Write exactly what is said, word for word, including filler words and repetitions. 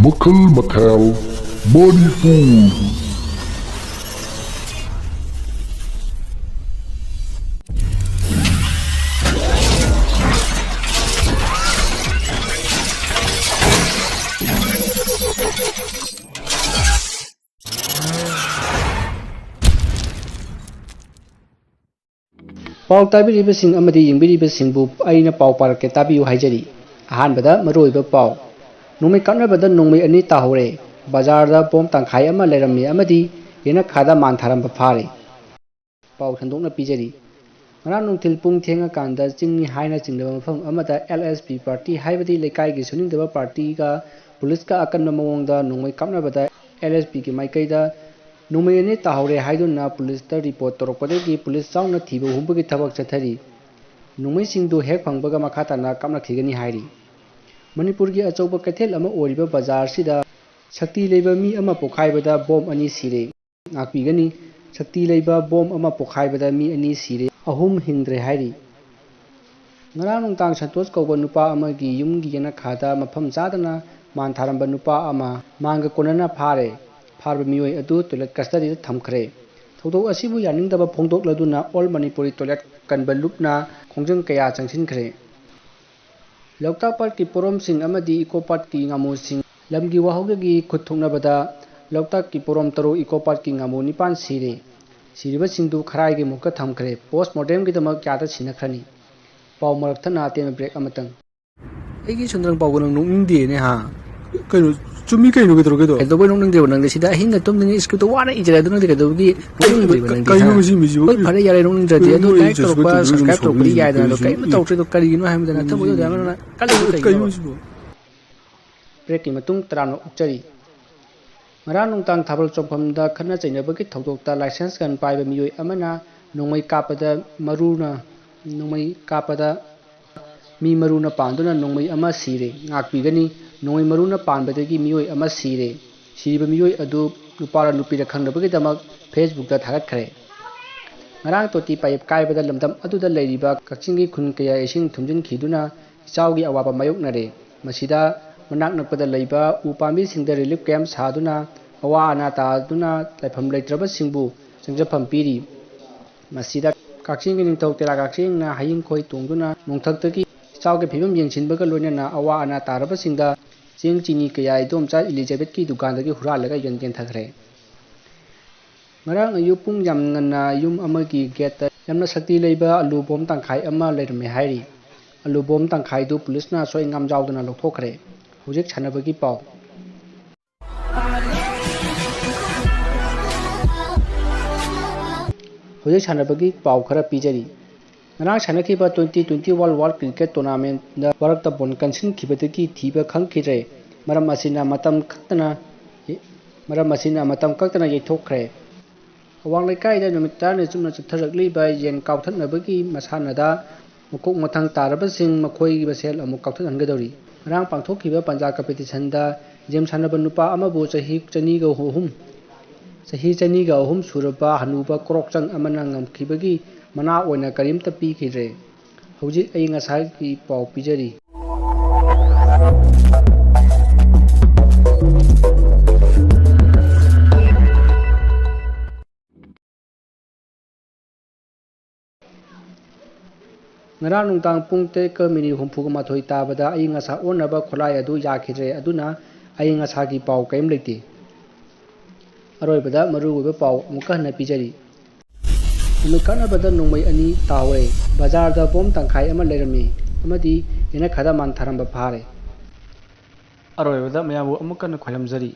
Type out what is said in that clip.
ꯃꯈꯜ ꯃꯊꯦꯜ ꯃꯅꯤꯄꯨꯔ꯫ ꯄꯥꯎ ꯇꯥꯕꯤꯔꯤꯕꯁꯤꯡ ꯑꯃꯗꯤ ꯌꯦꯡꯕꯤꯔꯤꯕꯁꯤꯡꯕꯨ ꯑꯩꯅ ꯄꯥꯎ ꯄꯥꯔꯛꯀꯦ, ꯇꯥꯕꯤꯌꯨ ꯍꯥꯏꯖꯔꯤ꯫ ꯑꯍꯥꯟꯕꯗ ꯃꯔꯨꯑꯣꯏꯕ ꯄꯥꯎ꯫ ꯅꯣꯡꯃꯩ ꯀꯥꯞꯅꯕꯗ ꯅꯣꯡꯃꯩ ꯑꯅꯤ ꯇꯥꯍꯧꯔꯦ꯫ ꯕꯖꯥꯔꯗ ꯕꯣꯝ ꯇꯪꯈꯥꯏ ꯑꯃ ꯂꯩꯔꯝꯃꯤ ꯑꯃꯗꯤ ꯌꯦꯅꯈꯥꯗ ꯃꯥꯟ ꯊꯥꯔꯝꯕ ꯐꯥꯔꯦ꯫ ꯄꯥꯎ ꯁꯟꯗꯣꯛꯅ ꯄꯤꯖꯔꯤ꯫ ꯉꯔꯥꯡ ꯅꯨꯡꯊꯤꯜ ꯄꯨꯡ ꯊꯦꯡꯉꯀꯥꯟꯗ ꯆꯤꯡꯅꯤ ꯍꯥꯏꯅ ꯆꯤꯡꯅꯕ ꯃꯐꯝ ꯑꯃꯗ ꯑꯦꯜ ꯑꯦꯁ ꯄꯤ ꯄꯥꯔꯇꯤ ꯍꯥꯏꯕꯗꯤ ꯂꯩꯀꯥꯏꯒꯤ ꯁꯨꯅꯤꯡꯗꯕ ꯄꯥꯔꯇꯤꯒ ꯄꯨꯂꯤꯁꯀ ꯑꯀꯟꯕ ꯃꯑꯣꯡꯗ ꯅꯣꯡꯃꯩ ꯀꯥꯞꯅꯕꯗ ꯑꯦꯜ ꯑꯦꯁ ꯄꯤꯒꯤ ꯃꯥꯏꯀꯩꯗ ꯅꯣꯡꯃꯩ ꯑꯅꯤ ꯇꯥꯍꯧꯔꯦ ꯍꯥꯏꯗꯨꯅ ꯄꯨꯂꯤꯁꯇ ꯔꯤꯄꯣꯔꯠ ꯇꯧꯔꯛꯄꯗꯒꯤ ꯄꯨꯂꯤꯁ ꯆꯥꯎꯅ ꯊꯤꯕ ꯍꯨꯝꯕꯒꯤ ꯊꯕꯛ ꯆꯠꯊꯔꯤ꯫ ꯅꯣꯡꯃꯩꯁꯤꯡꯗꯨ ꯍꯦꯛ ꯐꯪꯕꯒ ꯃꯈꯥ ꯇꯥꯅ ꯀꯥꯞꯅꯈꯤꯒꯅꯤ ꯍꯥꯏꯔꯤ꯫ ꯃꯅꯤꯄꯨꯔꯒꯤ ꯑꯆꯧꯕ ꯀꯩꯊꯦꯜ ꯑꯃ ꯑꯣꯏꯔꯤꯕ ꯕꯖꯥꯔꯁꯤꯗ ꯁꯛꯇꯤ ꯂꯩꯕ ꯃꯤ ꯑꯃ ꯄꯣꯈꯥꯏꯕꯗ ꯕꯣꯝ ꯑꯅꯤ ꯁꯤꯔꯦ꯫ ꯉꯥꯛꯄꯤꯒꯅꯤ꯫ ꯁꯛꯇꯤ ꯂꯩꯕ ꯕꯣꯝ ꯑꯃ ꯄꯣꯈꯥꯏꯕꯗ ꯃꯤ ꯑꯅꯤ ꯁꯤꯔꯦ, ꯑꯍꯨꯝ ꯍꯤꯡꯗ꯭ꯔꯦ ꯍꯥꯏꯔꯤ꯫ ꯉꯔꯥꯡ ꯅꯨꯡꯗꯥꯡ ꯁꯟꯇꯣꯁ ꯀꯧꯕ ꯅꯨꯄꯥ ꯑꯃꯒꯤ ꯌꯨꯝꯒꯤ ꯌꯦꯅꯈꯥꯗ ꯃꯐꯝ ꯆꯥꯗꯅ ꯃꯥꯟ ꯊꯥꯔꯝꯕ ꯅꯨꯄꯥ ꯑꯃ ꯃꯥꯟꯒ ꯀꯣꯟꯅꯅ ꯐꯥꯔꯦ꯫ ꯐꯥꯔꯕ ꯃꯤꯑꯣꯏ ꯑꯗꯨ ꯇꯣꯏꯂꯦꯠ ꯀꯁꯇꯗꯤꯗ ꯊꯝꯈ꯭ꯔꯦ꯫ ꯊꯧꯗꯣꯛ ꯑꯁꯤꯕꯨ ꯌꯥꯅꯤꯡꯗꯕ ꯐꯣꯡꯗꯣꯛꯂꯗꯨꯅ ꯑꯣꯜ ꯃꯅꯤꯄꯨꯔꯤ ꯇꯣꯏꯂꯦꯠ ꯀꯟꯕ ꯂꯨꯞꯅ ꯈꯣꯡꯖꯪ ꯀꯌꯥ ꯆꯪꯁꯤꯟꯈ꯭ꯔꯦ꯫ ꯂꯣꯛꯇꯥꯛ ꯄꯥꯠꯀꯤ ꯄꯣꯔꯣꯝꯁꯤꯡ ꯑꯃꯗꯤ ꯏꯀꯣ ꯄꯥꯠꯀꯤ ꯉꯥꯃꯨꯁꯤꯡ ꯂꯝꯒꯤ ꯋꯥꯍꯧꯗꯒꯤ ꯈꯨꯠ ꯊꯣꯛꯅꯕꯗ ꯂꯣꯛꯇꯥꯛꯀꯤ ꯄꯣꯔꯣꯝ ꯇꯔꯨꯛ, ꯏꯀꯣ ꯄꯥꯠꯀꯤ ꯉꯥꯃꯨ ꯅꯤꯄꯥꯟ ꯁꯤꯔꯦ꯫ ꯁꯤꯔꯤꯕꯁꯤꯡꯗꯨ ꯈꯔꯥꯏꯒꯤ ꯃꯍꯨꯠꯇ ꯊꯝꯈ꯭ꯔꯦ꯫ ꯄꯣꯁ ꯃꯣꯔꯇꯦꯝꯒꯤꯗꯃꯛ ꯀꯌꯥꯗ ꯁꯤꯟꯅꯈ꯭ꯔꯅꯤ? ꯄꯥꯎ ꯃꯔꯛ ꯊꯠꯅ ꯑꯇꯦꯟꯕ ꯕ꯭ꯔꯦꯛ ꯑꯃꯇꯪ꯫ ꯑꯩꯒꯤ ꯁꯨꯟꯗ꯭ꯔꯪ ꯄꯥꯎꯒ ꯅꯪ ꯅꯣꯛꯅꯤꯡꯗꯦꯅꯦ, ꯍꯥ? ꯀꯩꯅꯣ, ꯆꯨꯝꯃꯤ ꯀꯩꯅꯣ, ꯀꯩꯗꯧꯔꯒꯦꯗꯣ? ꯀꯩꯗꯧꯕꯩ ꯅꯣꯛꯅꯤꯡꯗꯦꯕ ꯅꯪꯗꯤ? ꯁꯤꯗ ꯑꯍꯤꯡꯒ ꯇꯨꯝꯗꯉꯩ ꯁ꯭ꯀ꯭ꯔꯤꯞꯇꯣ ꯋꯥꯅ ꯏꯖꯔꯦ, ꯑꯗꯨ ꯅꯪꯗꯤ ꯀꯩꯗꯧꯕꯒꯤ ꯅꯣꯛꯅꯤꯡꯗ꯭ꯔꯤꯕ ꯀ-, ꯅꯪꯗꯤ, ꯀꯩꯅꯣ ꯍꯥ? ꯁꯤ ꯃꯤꯁꯤꯕꯨ? ꯍꯣꯏ, ꯐꯔꯦ, ꯌꯥꯔꯦ, ꯅꯣꯛꯅꯤꯡꯗ꯭ꯔꯗꯤ꯫ ꯑꯗꯨ ꯅꯣꯏ ꯂꯥꯏꯛ ꯏꯖꯠꯁꯨ ꯇꯧꯔꯛꯄ, ꯀꯩꯗꯧꯔꯒꯦ ꯁꯕꯁꯀ꯭ꯔꯥꯏꯕ ꯇꯧꯔꯛꯄꯗꯤ ꯁꯥꯎꯅꯤꯡꯉꯤꯁꯦ? ꯌꯥꯏꯗꯅ, ꯑꯗꯣ ꯀꯩꯝꯇ ꯇꯧꯔꯛꯇ꯭ꯔꯤꯗꯣ ꯀꯔꯤꯒꯤꯅꯣ ꯍꯥꯏꯕꯗ ꯅꯊꯝꯃꯣꯏꯗꯣ ꯑꯗꯨꯃꯥꯏꯅ ꯀꯜꯂꯤꯗꯣ ꯀꯩꯅꯣ? ꯀꯩꯅꯣ ꯁꯤꯕꯨ? ꯕ꯭ꯔꯦꯛꯀꯤ ꯃꯇꯨꯡ ꯇꯔꯥꯝꯅ ꯑꯣꯛꯆꯔꯤ꯫ ꯉꯔꯥꯡ ꯅꯨꯡꯗꯥꯡ ꯊꯥꯕꯜ ꯆꯣꯡꯐꯝꯗ ꯈꯠꯅ ꯆꯩꯅꯕꯒꯤ ꯊꯧꯗꯣꯛꯇ ꯂꯥꯏꯁꯦꯟꯁ ꯒꯟ ꯄꯥꯏꯕ ꯃꯤꯑꯣꯏ ꯑꯃꯅ ꯅꯣꯡꯃꯩ ꯀꯥꯞꯄꯗ ꯃꯔꯨꯅ, ꯅꯣꯡꯃꯩ ꯀꯥꯞꯄꯗ ꯃꯤ ꯃꯔꯨꯅ ꯄꯥꯟꯗꯨꯅ ꯅꯣꯡꯃꯩ ꯑꯃ ꯁꯤꯔꯦ꯫ ꯉꯥꯛꯄꯤꯒꯅꯤ, ꯅꯣꯡꯃꯩ ꯃꯔꯨꯅ ꯄꯥꯟꯕꯗꯒꯤ ꯃꯤꯑꯣꯏ ꯑꯃ ꯁꯤꯔꯦ꯫ ꯁꯤꯔꯤꯕ ꯃꯤꯑꯣꯏ ꯑꯗꯨ ꯅꯨꯄꯥꯔ ꯅꯨꯄꯤꯔ ꯈꯪꯅꯕꯒꯤꯗꯃꯛ ꯐꯦꯁꯕꯨꯛꯇ ꯊꯥꯒꯠꯈ꯭ꯔꯦ꯫ ꯉꯔꯥꯡ ꯇꯣꯇꯤ ꯄꯥꯏꯞ ꯀꯥꯏꯕꯗ ꯂꯝꯗꯝ ꯑꯗꯨꯗ ꯂꯩꯔꯤꯕ ꯀꯛꯆꯤꯡꯒꯤ ꯈꯨꯟ ꯀꯌꯥ ꯏꯁꯤꯡ ꯊꯨꯝꯖꯤꯟꯈꯤꯗꯨꯅ ꯏꯆꯥꯎꯒꯤ ꯑꯋꯥꯕ ꯃꯥꯌꯣꯛꯅꯔꯦ꯫ ꯃꯁꯤꯗ ꯃꯅꯥꯛ ꯅꯛꯄꯗ ꯂꯩꯕ ꯎ ꯄꯥꯝꯕꯤꯁꯤꯡꯗ relief camp ꯁꯥꯗꯨꯅ ꯑꯋꯥ ꯑꯅꯥ ꯇꯥꯗꯨꯅ ꯂꯩꯐꯝ ꯂꯩꯇ꯭ꯔꯕꯁꯤꯡꯕꯨ ꯆꯪꯖꯐꯝ ꯄꯤꯔꯤ꯫ ꯃꯁꯤꯗ ꯀꯛꯆꯤꯡꯒꯤ ꯅꯤꯡꯊꯧ ꯇꯦꯔꯥ ꯀꯛꯆꯦꯡꯅ ꯍꯌꯤꯡ ꯈꯣꯏ ꯇꯣꯡꯗꯨꯅ ꯅꯣꯡꯊꯛꯇꯒꯤ ꯏꯆꯥꯎꯒꯤ ꯐꯤꯕꯝ ꯌꯦꯡꯁꯤꯟꯕꯒ ꯂꯣꯏꯅꯅ ꯑꯋꯥ ꯑꯅꯥ ꯇꯥꯔꯕꯁꯤꯡꯗ ꯆꯦꯡ ꯆꯤꯅꯤ ꯀꯌꯥ ꯏꯗꯣꯝꯆꯥ ꯏꯂꯤꯖꯥꯕꯦꯠꯀꯤ ꯗꯨꯀꯥꯟꯗꯒꯤ ꯍꯨꯔꯥꯜꯂꯒ ꯌꯦꯟ ꯌꯦꯟꯊꯈ꯭ꯔꯦ꯫ ꯉꯔꯥꯡ ꯑꯌꯨꯛ ꯄꯨꯡ ꯌꯥꯝ ꯉꯟꯅ ꯌꯨꯝ ꯑꯃꯒꯤ ꯒꯦꯠꯇ ꯌꯥꯝꯅ ꯁꯛꯇꯤ ꯂꯩꯕ ꯑꯂꯨ ꯕꯣꯝ ꯇꯪꯈꯥꯏ ꯑꯃ ꯂꯩꯔꯝꯃꯦ ꯍꯥꯏꯔꯤ꯫ ꯑꯂꯨ ꯕꯣꯝ ꯇꯪꯈꯥꯏꯗꯨ ꯄꯨꯂꯤꯁꯅ ꯁꯣꯏ ꯉꯥꯝ ꯌꯥꯎꯗꯅ ꯂꯧꯊꯣꯛꯈ꯭ꯔꯦ꯫ ꯍꯧꯖꯤꯛ ꯁꯥꯟꯅꯕꯒꯤ ꯄꯥꯎ꯫ ꯍꯧꯖꯤꯛ ꯁꯥꯟꯅꯕꯒꯤ ꯄꯥꯎ ꯈꯔ ꯄꯤꯖꯔꯤ꯫ ꯉꯔꯥꯡ ꯁꯥꯟꯅꯈꯤꯕ twenty twenty World World Cricket Tournamentꯗ ꯋꯥꯔꯛꯇ ꯕꯣꯜ ꯀꯟꯁꯤꯟꯈꯤꯕꯗꯒꯤ ꯊꯤꯕ ꯈꯪꯈꯤꯗ꯭ꯔꯦ꯫ ꯃꯔꯝ ꯑꯁꯤꯅ ꯃꯇꯝ ꯀꯛꯇꯅ, ꯃꯔꯝ ꯑꯁꯤꯅ ꯃꯇꯝ ꯀꯛꯇꯅ ꯌꯩꯊꯣꯛꯈ꯭ꯔꯦ꯫ ꯑꯋꯥꯡ ꯂꯩꯀꯥꯏꯗ ꯅꯨꯃꯤꯠ ꯇꯔꯥꯅꯤ ꯆꯨꯞꯅ ꯆꯠꯊꯔꯛꯂꯤꯕ ꯌꯦꯟ ꯀꯥꯎꯊꯠꯅꯕꯒꯤ ꯃꯁꯥꯟꯅꯗ ꯃꯀꯣꯛ ꯃꯊꯪ ꯇꯥꯔꯕꯁꯤꯡ ꯃꯈꯣꯏꯒꯤ ꯃꯁꯦꯜ ꯑꯃꯨꯛ ꯀꯥꯎꯊꯠꯍꯟꯒꯗꯧꯔꯤ꯫ ꯉꯔꯥꯡ ꯄꯥꯡꯊꯣꯛꯈꯤꯕ ꯄꯟꯖꯥ competitionꯗ gym ꯁꯥꯟꯅꯕ ꯅꯨꯄꯥ ꯑꯃꯕꯨ ꯆꯍꯤ ꯆꯅꯤꯒ ꯑꯍꯨꯝ, ꯆꯍꯤ ꯆꯅꯤꯒ ꯑꯍꯨꯝ ꯁꯨꯔꯕ ꯍꯅꯨꯕ ꯀ꯭ꯔꯣꯛꯆꯪ ꯑꯃꯅ ꯉꯝꯈꯤꯕꯒꯤ ꯃꯅꯥ ꯑꯣꯏꯅ ꯀꯔꯤꯝꯇ ꯄꯤꯈꯤꯗ꯭ꯔꯦ꯫ ꯍꯧꯖꯤꯛ ꯑꯏꯪ ꯑꯁꯥꯒꯤ ꯄꯥꯎ ꯄꯤꯖꯔꯤ꯫ ꯉꯔꯥꯡ ꯅꯨꯡꯗꯥꯡ ꯄꯨꯡ ꯇꯔꯦꯠꯀ ꯃꯤꯅꯤꯠ ꯍꯨꯝꯐꯨꯒ ꯃꯥꯊꯣꯏ ꯇꯥꯕꯗ ꯑꯏꯪ ꯑꯁꯥ ꯑꯣꯟꯅꯕ ꯈꯨꯠꯂꯥꯏ ꯑꯗꯨ ꯌꯥꯈꯤꯗ꯭ꯔꯦ, ꯑꯗꯨꯅ ꯑꯏꯪ ꯑꯁꯥꯒꯤ ꯄꯥꯎ ꯀꯔꯤꯝ ꯂꯩꯇꯦ꯫ ꯑꯔꯣꯏꯕꯗ ꯃꯔꯨꯑꯣꯏꯕ ꯄꯥꯎ ꯑꯃꯨꯛꯀ ꯍꯟꯅ ꯄꯤꯖꯔꯤ꯫ ꯅꯨꯃꯤꯠ ꯀꯛꯅꯕꯗ ꯅꯣꯡꯃꯩ ꯑꯅꯤ ꯇꯥꯍꯧꯔꯦ꯫ ꯕꯖꯥꯔꯗ ꯕꯣꯝ ꯇꯪꯈꯥꯏ ꯑꯃ ꯂꯩꯔꯝꯃꯤ ꯑꯃꯗꯤ ꯌꯦꯅꯈꯥꯗ ꯃꯥꯟ ꯊꯥꯔꯝꯕ ꯐꯥꯔꯦ꯫ ꯑꯔꯣꯏꯕꯗ ꯃꯌꯥꯝꯕꯨ ꯑꯃꯨꯛ ꯍꯟꯅ ꯈꯣꯏꯔꯝꯖꯔꯤ꯫